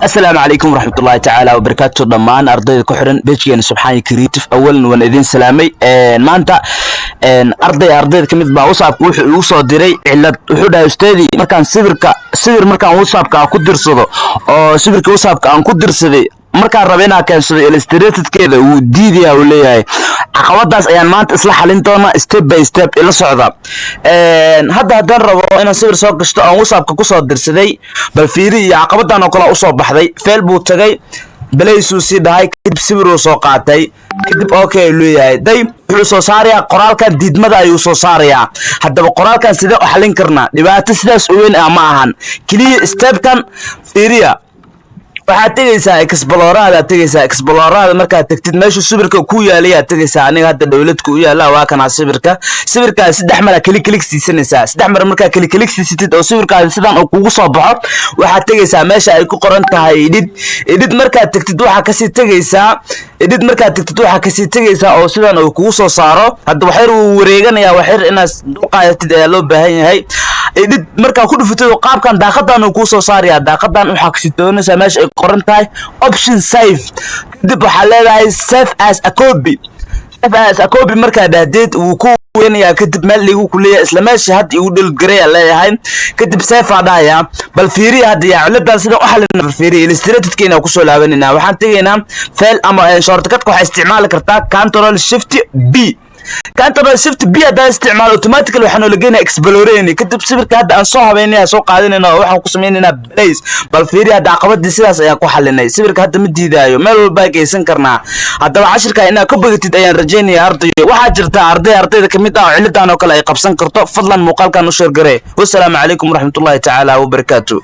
Asalaamu calaykum waraxmatullaahi tacaala wabarakaatu. Dhammaan ardayda ku xiran page-keena Subxaani Creative, awalan waan idin salaamay. Maanta arday ardayda kamid baa WhatsAppka wuxuu igu soo diray cilad. Wuxuu dhahay: "Ustaadii, markaan sawirka, sawir markaan WhatsAppka aan ku dirsado oo sawirka WhatsAppka aan ku dirsaday, markaan raba inaan keensado Illustrator-keeda, wuu diidaya," uu leeyahay. Caqabadaas ayaan maanta isla xalin doonaa, step by step ila socda. Hadda haddaan rabo inaan sawir soo gashto aan WhatsAppka kusoo dirsaday, bal fiiri, iyo caqabadan oo kale usoo baxday. File buu tagay, place uu sii dhahay, kadib sawiruu soo qaatay, kadib okay leeyahay. Day, wuxuu soo saarayaa qoraalkan diidmada ayuu soo saarayaa. Haddaba qoraalkan sidee u xalin karnaa? Dhibaato sidaas u weyn ah ma ahan. Keliya step-kan fiiriya. Waxaad tegaysaa Explorer-aad tegaysaa. Explorer-aada markaad tegtid, meeshu sawirka ku yaalayaad tegaysaa. Aniga hadda dowladka u yaala, waa kanaa sawirka. Sawirkaas saddex mara click click siisanaysaa. Saddex mar markaa click click siisatid oo sawirkaasi sidan uu kugu soo baxo, waxaad tegaysaa meesha ay ku qoran tahay Edit. Edit markaad tegtid, waxaa kasii tegaysaa Edit. Markaad tegtid, waxaa kasii tegaysaa oo sidan uu kugu soo saaro. Hadda waxyar wuu wareeganayaa, waxyar inaad dulqaadatid ayaa loo baahan yahay. Edit markaa ku dhufatid, qaabkan daaqadan uu kuu soo saarayaa. Daaqadan waxaa kasii doonaysaa meesha ay qoran tahay option save. Kadib waxaa leedahay save as a copy. Save as a copy markaa dhahdeed, wuu ku weynayaa. Kadib meel igu kuleeyahay, isla meesha hadda igu download-gareeya leeyahay. Kadib save aa dhahayaa. Bal fiiriya hadda yaa ciladan sida u xalina. Bal fiiriya, Illustrator-keena kusoo laabanayna. Waxaan tegaynaa File ama shortcut-ka waxaa isticmaali kartaa Control Shift B. Control Shift B haddaan isticmaalo, automatically waxaa noola geenaya Explorer. Kadib sawirka hadda aan soo habeynaya soo qaadanayna oo waxaan ku sameynaynaa place. Bal fiiri, hadda caqabadii sidaas ayaan ku xalinay. Sawirka hadda ma diidaayo, meel walbaa geysan karnaa. Haddaba cashirka inaad ka bogatid ayaan rajaynaya, ardayo. Waxaa jirta arday ardayda kamid ah oo cilidan oo kale ay qabsan karto. Fadlan muuqaalkan u share garee. Wasalaamu calaykum waraxmatullaahi tacaala wabarakaatu.